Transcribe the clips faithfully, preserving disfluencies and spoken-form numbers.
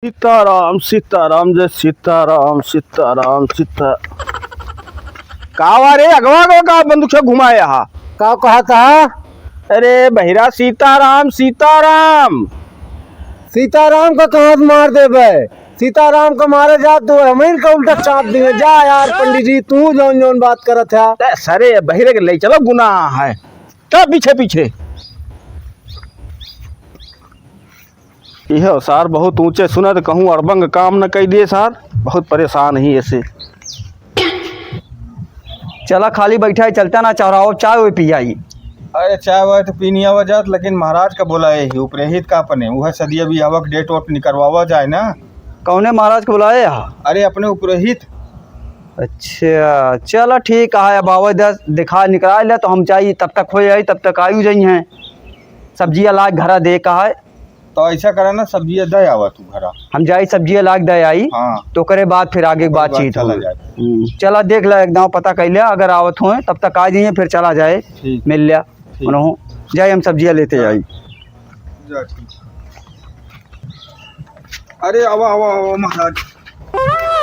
सीताराम, सीताराम, जय सीताराम, सीताराम, सीता-, का हुआ रे, अगवा अगवा का बंदूक से घुमाए हा? का कहत हा? अरे बहिरा, सीताराम, सीताराम। सीताराम का कहाँ से मार देबे? सीताराम का मारे जा तो हमइन का उल्टा चाप दिए। जा यार पंडित जी, तू जौन जौन बात करत है। ए, सरे बहिरे के ले चलो, गुनाह है। चल पीछे पीछे। इहो सार बहुत ऊंचे सुनत, कहूँ अड़बंग काम न कई दिए सार, बहुत परेशान ही ऐसे। चला खाली बैठा है, चलता ना चौराहो, चाय ओय पियाई। अरे चाय वाय तो पीनिया हुआ जात, लेकिन महाराज का बोलाए ही, उपरेहित का अपने, वह सदिया बियाहवा के डेट वोट निकरवावा जाए ना। कौने महाराज को बुलाए हा? अरे अपने उपरेहित। अच्छा चला ठीक है, अब आवे दस दिखा निकरा ले तो हम जाई, तब तक हो जाई, तब तक आयु जाई हैं। सब्जिया लाग घरा दे का है। तो ऐसा करा ना, सब्जिया दे आवा तू घरा। हम जाई सब्जिया लाग दे आई, हाँ। तो करे बाद फिर आगे की कोई बात बातचीत चला होई। जाए। हम्म, चला देख ला, एक दाव पता कर लिया, अगर आवत होए तब तक आ जाइए, फिर चला जाए, ठीक। मिल लिया। ठीक। उन्हों जाए, हम सब्जिया लेते हाँ। आई। जा, ठीक। अरे आवा, आवा, आवा महाराज।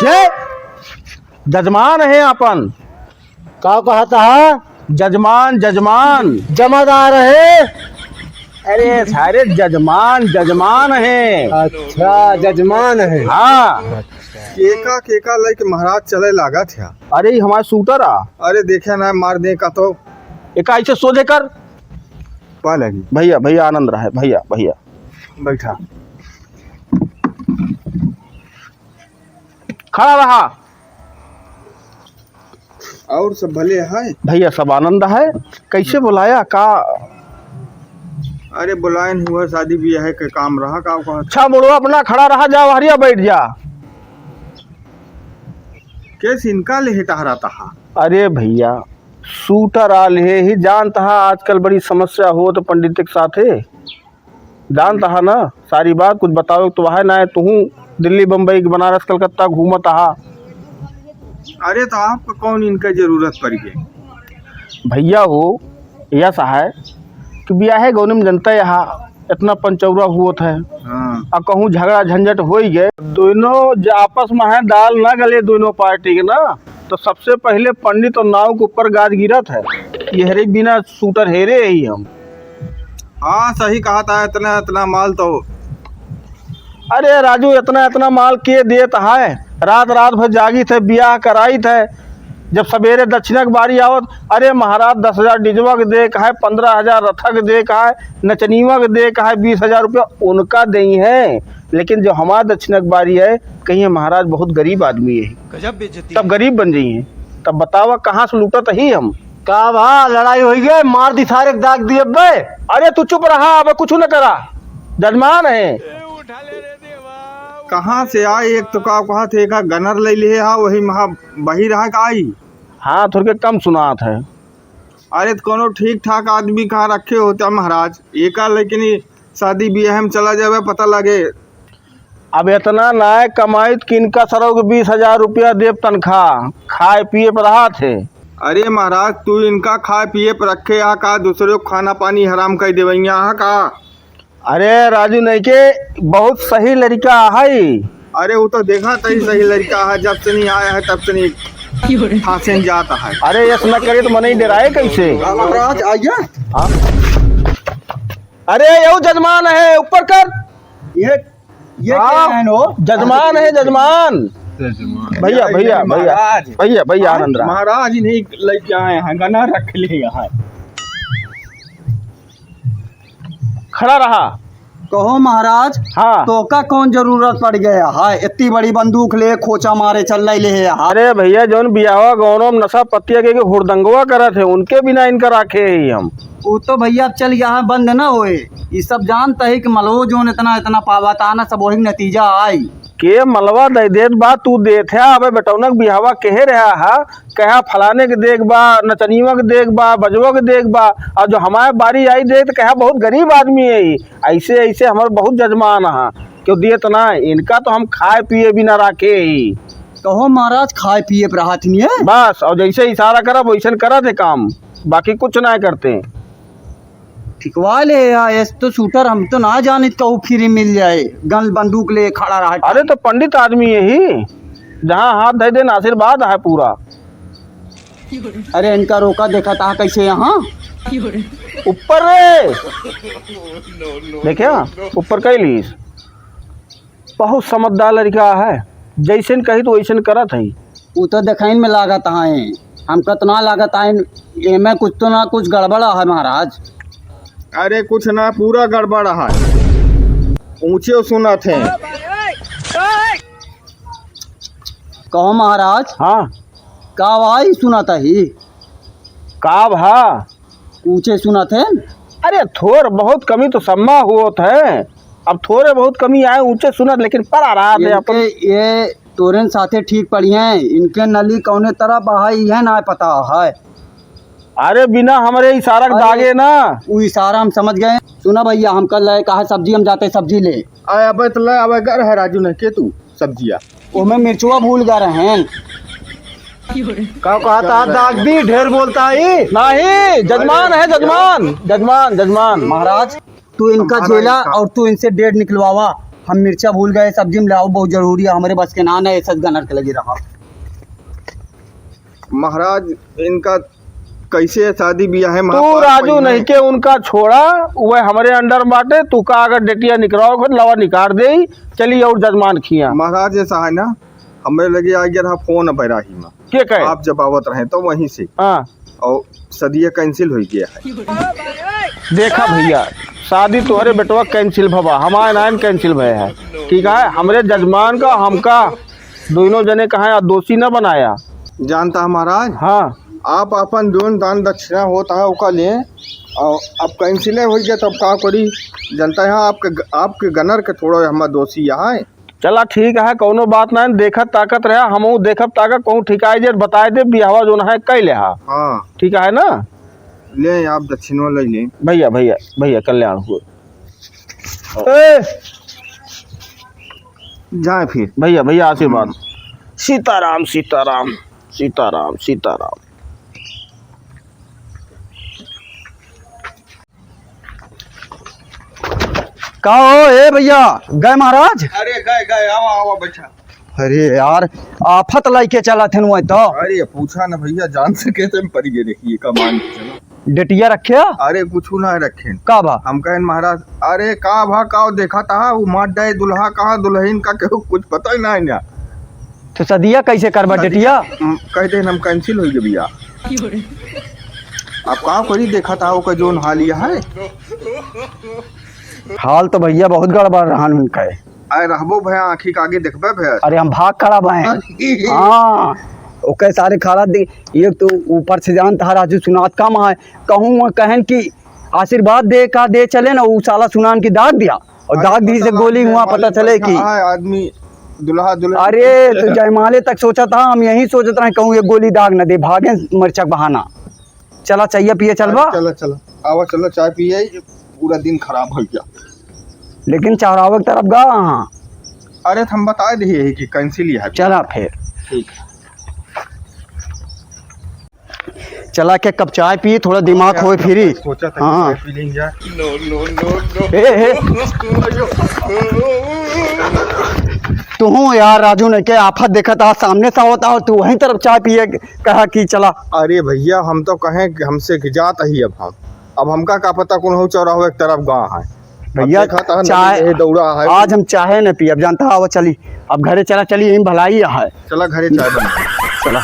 के? जजमान है अपन। का कहत हा? जजमान, जजमान। जमादार है। अरे सारे जजमान, जजमान है। अच्छा, जजमान है। हाँ। केका, केका लेके महाराज चले लागत है। अरे, ई हमार सूटर आ। अरे, देखे ना, मार दे का तो। एका ऐसे सोझे कर। पा लगी। भैया, भैया, आनंद रहे, भैया, भैया। बैठा। खड़ा रहा। और सब भले है? भैया, सब आनंद है। कैसे बुलाया का? अरे, बुलायन हुआ, शादी ब्याह के काम रहा, का कहा? अच्छा, मुड़वा अपना खड़ा रहा, जा, हरिया बैठ जा। केस इनका ले टहराता हा? अरे भैया, सूटर आ ले ही जानत हा, आजकल बड़ी समस्या होत पंडित के साथे। जानत हा ना सारी बात, कुछ बतावे तो है ना, तुहूँ दिल्ली, बम्बई, बनारस, कलकत्ता घूमत हा। अरे तो आपको कौन इनका जरूरत पड़ गई? भैया हो, यस है कि बियाहे गौने में जनता यहाँ इतना पंचौरा हुआ था। हाँ। आ कहूँ झगड़ा झंझट होइ गए, दोनों ज-, आपस में है, दाल ना गले दोनों पार्टी के ना, तो सबसे पहले पंडित और नाव के ऊपर गाज गिरत है। ये हरे बिना सूटर हेरे ही हम। हाँ, सही कहत है, इतना, इतना माल तो। अरे राजू, इतना, इतना माल के देत है? रात, रात भर जागित है, बियाह कराइत है। जब सबेरे दक्षिणा के बारी आवत, अरे महाराज, दस हजार डीजवा के दे का है, पन्द्रह हजार रथा के दे का है, नचनीवा के दे का है, बीस हजार रुपया उनका देई है, लेकिन जो हमार दक्षिणा के बारी है, कहिए महाराज बहुत गरीब आदमी है, गजब बेइज्जती तब है। गरीब बन जाई है, तब बतावा कहाँ से लूटत ही हम? का भा, लड़ाई होइ गई, मार दी सारे के दाग दिए बे। अरे तू चुप रहा, अब कुछ न करा, जजमान है। कहाँ से आए? एक तो का कहा थे, एक गनर ले लिए हा, वही महा बही रहा का आई। हाँ, थोड़के कम सुनात है। अरे तो कोनो ठीक ठाक आदमी कहाँ रखे होता महाराज, एका लेकिन ई शादी ब्याह में चला जावे, पता लगे। अब इतना नाय कमाइत कि इनका सरौ के बीस हजार रुपया देब तनख्वाह, खाए पिए पर रहा थे। अरे महाराज, तू इनका खाए पिए पर रखे आ का, दूसरे को खाना पानी हराम कर देवैया हा का? अरे राजू, नहीं के बहुत सही लड़का है। अरे वो तो देखा तही सही लड़का है, जब से नहीं आया है तब से नहीं फांसे जाता है। अरे यस न करे तो मनई डराए कैसे? महाराज आइए। हाँ? अरे यहू जजमान है, ऊपर कर। ये, ये हाँ, क्या है नो? जजमान है, जजमान। जजमान। भैया, भैया, भैया, महाराज। भैया, भैया, हाँ, आनंद राम। महाराज ही नहीं लेके आए हैं, गना रख लिए हैं। खड़ा रहा। कहो महाराज, हाँ। तोका कौन जरूरत पड़ गया है? इतनी बड़ी बंदूक ले खोचा मारे चल रही ले है। अरे भैया, जौन बियाहवा गौनों में नशा पत्तिया के, के हुड़दंगवा करत है, उनके बिना इनका राखे ही हम। वो तो भैया अब चल यहाँ बंद ना होए। ये सब जानता है कि मलवो जौन इतना, इतना पावत आना, सब वही नतीजा आई। के मलवा दे देत बा, तू देत है। अबे बेटौनक बियाहवा केहे रहा है, कहा फलाने के देख बा, नचनिया के देख बा, बजवा के देख बा, और जो हमारे बारी आई देख तो कहा बहुत गरीब आदमी है ही। ऐसे, ऐसे हमारे बहुत जजमान है, क्यों दिए तो ना, इनका तो हम खाए पिए भी ना राखे ही। कहो महाराज, खाए पिए पर हाथ नहीं है। बस, और जैसे इशारा करब वैसे करत है काम, बाकी कुछ ना करते। ठिकवा ले यार, ऐस तो शूटर हम तो ना जानित कहूँ फ्री मिल जाए, गन बंदूक ले खड़ा रहा। अरे तो पंडित आदमी यही, जहाँ हाथ धइ देन आशीर्वाद है पूरा। अरे इनका रोका, देखा था कैसे यहाँ ऊपर रे, देखे हाँ, ऊपर कइ लीस। बहुत समझदार लड़का है, जैसन कही तो वैसन करत है। उ तो देखाइन में लागत है, हमका तो ना लागत है, एमे कुछ तो ना कुछ गड़बड़ है महाराज। अरे कुछ ना, पूरा गड़बड़ है। ऊंचे सुनत है। कहो महाराज। हाँ। का भाई सुनत ही? का भा? ऊंचे सुनत है। अरे थोर बहुत कमी तो सम्मा होत है, अब थोरे बहुत कमी आए ऊंचे सुनत, लेकिन पर आ रहा है इनके अपन। ये तोरेन साथे ठीक पड़ी हैं, इनके नली कौने तरफ है यह ना पता है। अरे बिना हमरे इशारा के अरे, दागे ना। उ इशारा हम समझ गए। सुना भैया, हमका ले कहा सब्जी, हम जाते सब्जी ले। आय अबे तो ले आवे घर है राजू नहीं के तू सब्जिया। ओमे मिर्चवा भूल गए रहन। का कहा था, दाग दी, ढेर बोलता है। नहीं, जजमान है, जजमान, जजमान, जजमान। महाराज, तू इनका झेला और तू इनसे डेढ़ निकलवावा। हम मिर्चा भूल गए, सब्जी में लाओ, बहुत जरूरी है, हमरे बस के ना, ना, ऐसा गनर के लगे रहा। महाराज, इनका कैसे शादी बियाह है, तू राजू नहीं के उनका छोड़ा, वह हमरे under बाटे। तू का अगर डेटिया निकराओ, फिर लवा निकाल दे, चली और जजमान खिया। महाराज, ऐसा है ना, हमरे लगे आ गया रहा फोन बैराही में। के कहे? आप जब आवत रहे तो वहीं से। हाँ। और सदिया cancel हो गया है। देखा भैया, शादी तोहरे बेटवा cancel भवा, हमारे नाम cancel भय है। ठीक है, हमरे जजमान का, हमका दोनों जने कहा है, दोषी न बनाया। जानता है महाराज? हाँ। आप अपन जोन दान दक्षिणा होता है ओका ले, और अब cancel हो गया तब का करी? जानता है आपके, आपके गनर के थोड़ा हमारा दोषी है। चला ठीक है, कौनो बात ना, देखत ताकत रहा, हमहू देखब ताकत, कहूँ ठिकाई जे बताए दे, बियाहवा जोन है कई लेहा। हाँ। ठीक है ना? ले आप दक्षिणवा ले ले। भैया, भैया, भैया, कल्याण हुए। ए! जाए फिर। भैया, भैया, आशीर्वाद। हम्म। सीताराम, सीताराम, सीताराम, सीताराम। का हो, ए भैया, गए महाराज? अरे गए, गए, आवा, आवा, बैठा। अरे यार, आफत लाइके चलत हन वहीं तो। अरे पूछा न भैया, जान से कैसे हम पड़ गए, देखिए, का मान के चलो। डेटिया रखे? अरे कुछ ना रखे। का बा? हम कहें महाराज, अरे का भा, का देखा था, वो मार डाए दुल्हा कहाँ, दुल्हन का केहू कुछ पता ही ना है ना। तो सदिया कैसे करबा डेटिया? हम्म, कह दे हम cancel हो गए भैया। अब का करी, देखा था ओकर जोन हाल यह है। हाल तो भैया बहुत गड़बड़ रहन उनके। आए रहबो भैया, आँखी के आगे देखबे भैया। अरे हम भाग खड़ा भए। हाँ, ओके सारे खड़ा दे, एक तो ऊपर से जानता है राजू सुनात कम है, कहूँ वहाँ कहन कि आशीर्वाद दे का दे चले ना, उ साला सुनान की दाग दिया। और अरे दाग दी से पता गोली ना हुआ, पता मालूम चले पड़ता कि है आदमी दुल्हा दुल्हन। अरे तो जयमाले तक सोचा था, हम यही सोचत रहे कहूँ ये गोली दाग न दे, भागे मरचक बहाना। चला चाहिए पिए चलबा। अरे चला चला, आवा चला चाय पिए, पूरा दिन खराब हो गया। लेकिन चौराहे की तरफ गा हाँ। अरे तो हम बता दे यही कि cancel ही है। चला फिर। ठीक। चला के कप चाय पी, थोड़ा दिमाग होए फ्री। सोचा था कि हाँ। चाय पी लेंगे यार। ए, ए। तू हूँ यार राजू ने के आफत देखत आ, सामने से आवत आ, तू वहीं तरफ चाय पिए कहा कि चला। अरे भैया, हम तो कहें कि हमसे कि जात ही अब हम, अब हमका का पता कौन हो चौराहा एक तरफ गाँव है। भैया, अब देखा था, चाय, नदी में दौड़ा है। आज हम चाहे न पियब, जानता हवा, चली, अब घरे चला, चली, यहीं भलाई है। चला घरे चाय बना। चला।